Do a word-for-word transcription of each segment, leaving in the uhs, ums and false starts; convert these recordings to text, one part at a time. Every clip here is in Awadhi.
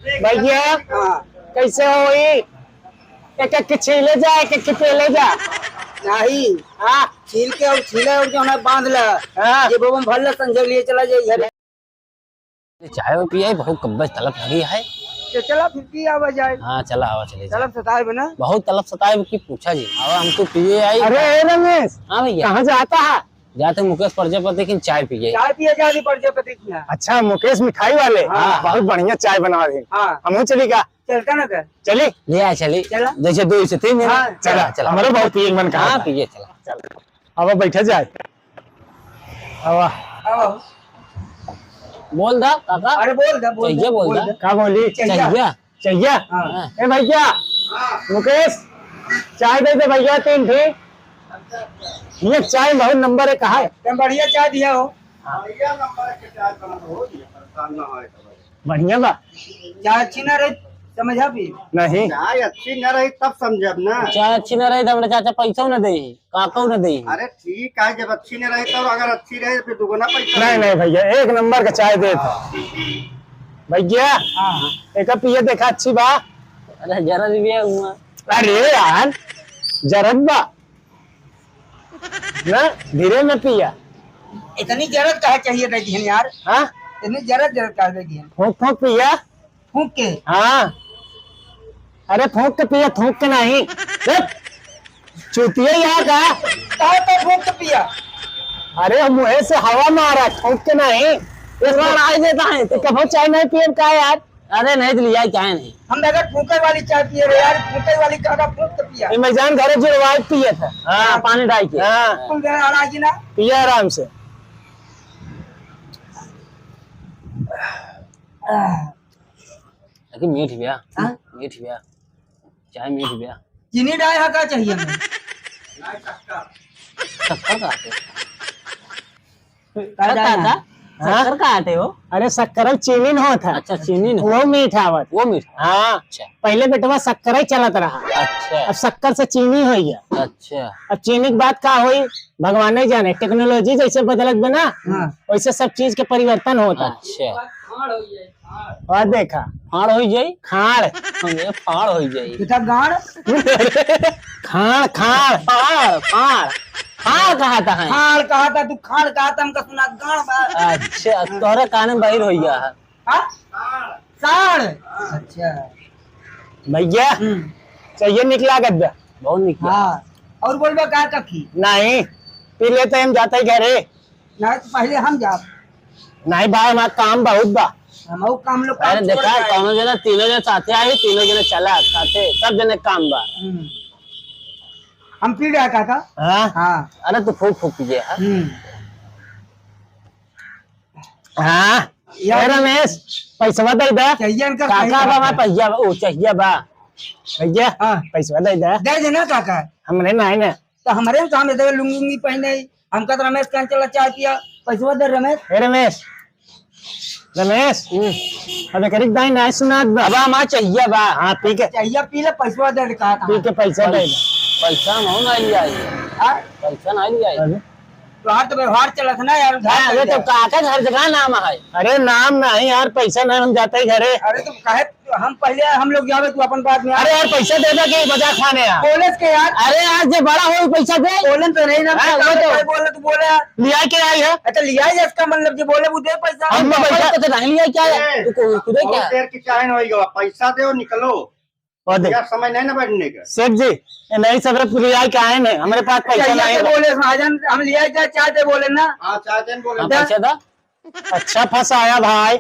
भैया, हाँ। कैसे होई? एक एक के छीले जा, एक एक के पेले जा। नहीं। हाँ। छील के और छीले और जो है बांध ला। हाँ। ये बोबम भर ला, संजय लिए चला जाए घर। चाय वो पिए, बहुत कब्बे तलब लगी है। तो चला फिर पी आवा जाए। हाँ, चला आवा चले जाए। तलब सताए बना। बहुत तलब सताए कि पूछा जी। आवा, हम तो पिए आई। अरे ए रमेश, हाँ भैया। कहाँ जाता है? जाते मुकेश प्रजापति की चाय पिए। चाय पिए जाते प्रजापति की यहाँ। अच्छा, मुकेश मिठाई वाले? हाँ। बहुत बढ़िया चाय बनावा दे। हाँ। हमहू चली का? चलता ना कर। चली? ले आ, चली। चला। जैसे दो से तीन जने। हाँ। चला, चला। हमारा बहुत पिए मन कहा हाँ, था। पिए, चला। चला। अब बैठा जाए। अब आओ। बोल दा, काका। अरे बोल दा, बोल चाहिए दा, बोल बोल दा। दा। का बोली? चाहिए। चाहिए। चाहिए? हाँ। ए भैया, मुकेश, चाय दे दे भैया, तीन ठी। ये चाय बहुत नंबर एक है। तुम बढ़िया चाय दिया हो। हाँ। बढ़िया नंबर एक चाय बना हो, ये परेशान ना होए तो। बढ़िया बा। चाय अच्छी ना रही, समझा भी? नहीं। चाय अच्छी ना रही तब समझब ना। चाय अच्छी ना रही तो हमरे चाचा पैसा ना दे, काका ना दे। अरे ठीक है, जब अच्छी ना रही तो, अगर अच्छी रहे तो फिर दुगुना पैसा नहीं, दे। नहीं भैया, एक नंबर का चाय दे दे। भैया, हाँ। एक पिए देखा, अच्छी बा। अरे जरा भी पिया हुआ। अरे यार, जरत बा ना, धीरे में पिया। इतनी जरत काहे चाहिए दे दिहन यार? हाँ? इतनी जरत, जरत काहे दे दिहन? फूंक फूंक पिया। फूंक के? हाँ। अरे फूंक के पिया, थूक के नहीं। चुप। चूतिया यहाँ का? कहा तो फूंक के पिया। अरे मुँहे से हवा मारा, थूक के नहीं। ये पूरा उड़ाई देता है तो। कभो चाय नहीं पिए का यार? अरे नहीं तो लिया चाय नहीं। हम बगैर फूंके वाली चाय पिए रहे यार, फूंके वाली कहा था फूंक के पिया। ये मैं जान घरे जुड़वा के पिए था। हाँ, पानी डाल के। हाँ। तुम जरा अड़ा की ना। पिया आराम से। आह। लेकिन मीठ बिया। हाँ? मीठ बिया। चाय मीठ बिया। चीनी डाय हा का चाहिए हमें? शक्कर का आटे। का का डाय का? हा? हाँ? शक्कर का आटे हो? अरे शक्कर चीनी न होत है। अच्छा, चीनी न वो होत। मीठ आवत। वो मीठ। हाँ। अच्छा। पहले बेटवा शक्कर ही चलत रहा। अच्छा। अब शक्कर से चीनी हो गया। अच्छा। अब चीनी के बाद का होई, भगवान ही जाने। टेक्नोलॉजी जैसे बदलत बना, हाँ। वैसे सब चीज के परिवर्तन होता है। अच्छा। और देखा। फाड़ हो जाई? खाड़। हमें फाड़ हो जाई। बेटा गाड़। खाड़, खाड़। फाड़, फाड़। फाड़ कहा था है। खाड़ कहा था, तू खाड़ कहा था, हमका सुना गाड़ बा। अच्छा, तोहरे कान में बहिर हो गया है। हाँ? साड़। अच्छा। भैया, हम्म। चाहिए निकला गद्दा। बहुत निकला। हाँ। और बोलबा का कखी? नहीं, पी लेते हम जाते ही घरे। नहीं, तो पहले हम जाब। नहीं भाई, हमारा काम बहुत बा। हम और काम लोग काम अरे छोड़ देखा, के आए। कौनो जना, तीनों जने साथे आई, तीनों जने चला साथे, सब जने काम बा। हम्म। हम पी रहा काका। हाँ? हाँ। अरे तू फूक फूक पीजे, हाँ? हम्म। हाँ। यार। ए रमेश, पैसवा दे दे। चाहिए इनका काका सही बा, बात है। पैसा बा, ओ चाहिए बा। भैया, हाँ। पैसवा दे दे। दे देना काका। हमरे ना है ना। तो हमरे में काम है, लुंगी उंगी पहने ही। हमका तो रमेश कहाँ चला चाय पिया, पैसवा दे रमेश। हे रमेश, रमेश, हम्म। अब एकरी दाई ना सुनात बा। अब हमार चाहिए बा। हाँ, पी के। चाहिए पी ले, पैसवा दे कहा था। पी के पैसा दे दे। पैसा हम ना लिया है। हाँ? पैसा ना लिया है। अरे। तो हाथ व्यवहार चलत ना यार, उधार अरे चल तो जाए। काका घर जगह नाम है। अरे नाम नहीं यार, पैसा नहीं, हम जाते ही घरे। अरे तो काहे हम पहले हम लोग जावे, तू अपन बाद में आ। अरे यार, पैसा दे दे के बजा खाने यार। बोले के यार। अरे यार, जे बड़ा हो पैसा दे। बोले तो नहीं ना, हाँ, वो तो। भाई बोले तू बोले यार। लिया के आई है। अच्छा, लिया है, इसका मतलब जे बोले वो दे पैसा। हम तो पैसा तो नहीं लिया क्या है? ए, तू को, तू दे बहुत क्या? देर की चाय नहीं होई गवा, पैसा दे और निकलो। और दे। यार, समय नहीं ना बैठने का। सेठ जी, ये नहीं सब लिया के आए हैं, हमारे पास पैसा चाय नहीं दे है। बोले, महाजन, हम लिया क्या, चाय दे बोले ना। हाँ, चाय दे बोले। हाँ, पैसा दा। अच्छा फंसाया भाई,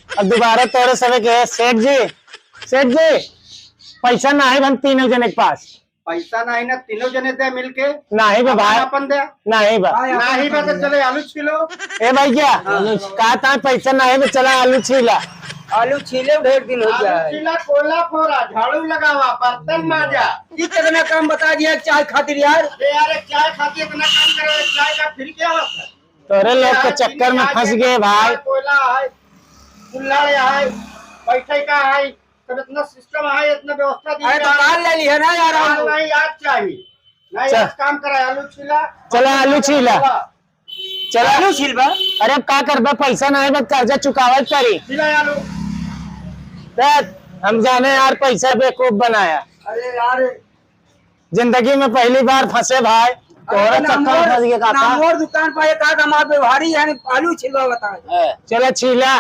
अब दोबारा तोरे सबे के सेठ जी, सेठ जी, पैसा ना है हम तीनों जने के पास। पैसा ना है ना, तीनों जने दे मिलके। नहीं बे भाई। अपन दे। नहीं बे। नहीं बे तो चले आलू छीलो। ए भैया, हाँ। कहा था पैसा ना है तो चला आलू छीला। आलू छीले ढेर दिन हो गया आलू है। छीला, कोला फोरा, झाड़ू लगावा, बर्तन माजा। ई कितना काम बता दिया चाय खातिर यार। अरे यार, एक चाय खातिर इतना काम करे, चाय का फ्री क्या होता है? तोरे लोग के यार, चक्कर में चीनी फंस है, गए भाई। कोयला है, कुल्हाड़ है, बैठे का है, तब इतना सिस्टम है, इतना व्यवस्था दी अरे तो है। कार ले ली है ना यार, कार हम नहीं, यार चाहिए। नहीं, चल। आज काम करा, आलू छीला। चला, आलू छीला। चला। आलू छीलबा। अरे अब का करबा, पैसा नहीं बा, कर्जा चुकावे के पड़ी। छीला आलू। देख, हम जाने यार, पैसा बेवकूफ बनाया। अरे यार, जिंदगी में पहली बार फंसे भाई। अरे तोहरा चक्कर में नामवर, फंस गया काका। नामवर दुकान पर एक आध हमार व्यवहारी है, आलू छिलवा बताए। ए। चला छीला।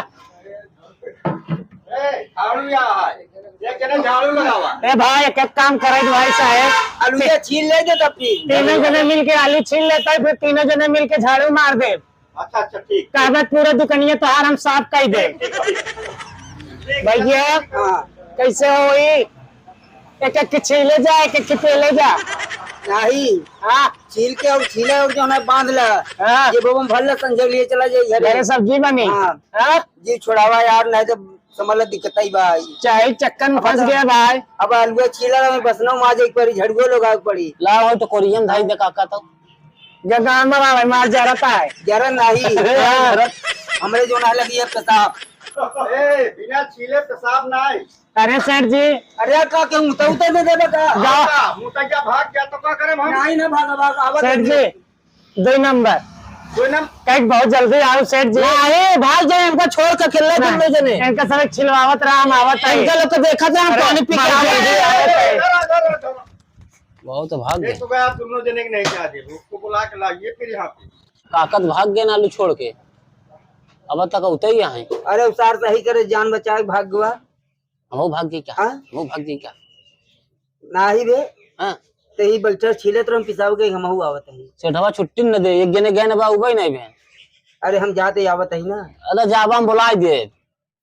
ए, झाड़ू या है। एक जने झाड़ू लगावा। ए भाई, एक, एक काम करे भाई साहब। आलू ये छील ले दे तब फिर। तीनों जने मिलके आलू छील लेता है, फिर तीनों जने मिलके झाड़ू मार दे। अच्छा, अच्छा, ठीक, ठीक। कहबे पूरा दुकनिया तोहार हम साफ कई दे। ठीक, ठीक, ठीक। ठीक, भैया, हाँ। कैसे होई? एक एक के छीले जा, एक एक के पेले जा। नहीं। हाँ। छील के और छीले और जो है बांध ला। हाँ। ये बबम भर ला संजय लिए चला जाए घरे। घरे सब्जी बनी। हाँ। हाँ? जी छोड़ावा यार, नहीं तो समझ ला दिक्कत ही बा। चाहे चक्कर में अब फंस बता। गया भाई। अब आलूआ छीला में बसनो माजे एक बारी झड़ुओ लोग आग पड़ी। ला हो तो कोरियन धाई दे काका तो। गंगा में भाई मार जरता है। जरा नहीं। हाँ। हमरे जो ना लगी है पेशाब। ए, बिना छीले पेशाब नहीं। अरे सेठ जी। अरे का के उतर उतर दे देबे का? जाओ। का? मुतैया भाग गया तो का करे हम? नहीं ना भागा भाग, आवत सेठ है। जी, दो नंबर। दो नंबर? कहीं बहुत जल्दी आओ सेठ जी। नहीं, भाग जाए, हमका छोड़ के अकेले नहीं, तुम लोग जने। इनका सब छिलवावत रहा, हम आवत है। इनका लोग को देखा था, हम अरे, पानी पी के भाग आवत जल्दी है। आवत है। इधर, इधर, इधर। बहुत भाग ये गए। तो गया, आप दोनों जने के नहीं जा दे, उसको बुला के लाइए फिर यहाँ पे। काकत भाग गए ना आलू छोड़ के, अब तक उते ही आए। अरे उसार सही करे, जान बचाए भाग गवा। हमहू भाग गई क्या? हाँ? हमहू भाग गई क्या? नाही बे। हाँ। ते ही बैठल छीलत रहो, पिसाब के हमहू आवत ही। सेठवा छुट्टी न दे, एक जने गए न बा, उबे नहीं बे। अरे हम जाते आवत ही ना। अरे जाबा हम बुलाई दे।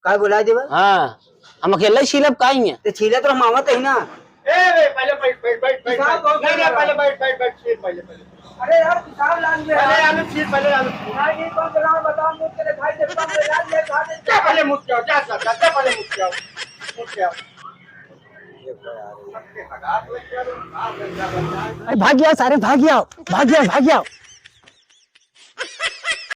का बुलाई देबा? हाँ। हम अकेले ही छीलब का ही है? ते छीलत रहो, हम आवत ही ना। ए, ए, पहले बैठ, बैठ, बैठ, बैठ, पिसाब बैठ। बहुत नहीं, नहीं, हो रहा है। पहले बैठ, बैठ, बैठ, छील पहले, पहले। अरे यार, पिसाब लान दे पहले यार। आलू छील, पहले आलू छील। नहीं, नहीं, कौन बना, बता, मुझ के लिए खाई दे, कौन बना, ये खा दे। जा पहले मुझ के आओ, जा, जा, जा पहले मुझ के आओ। मुझ के आओ। अरे भाग गया सारे, भाग गया, भाग गया, भाग गया।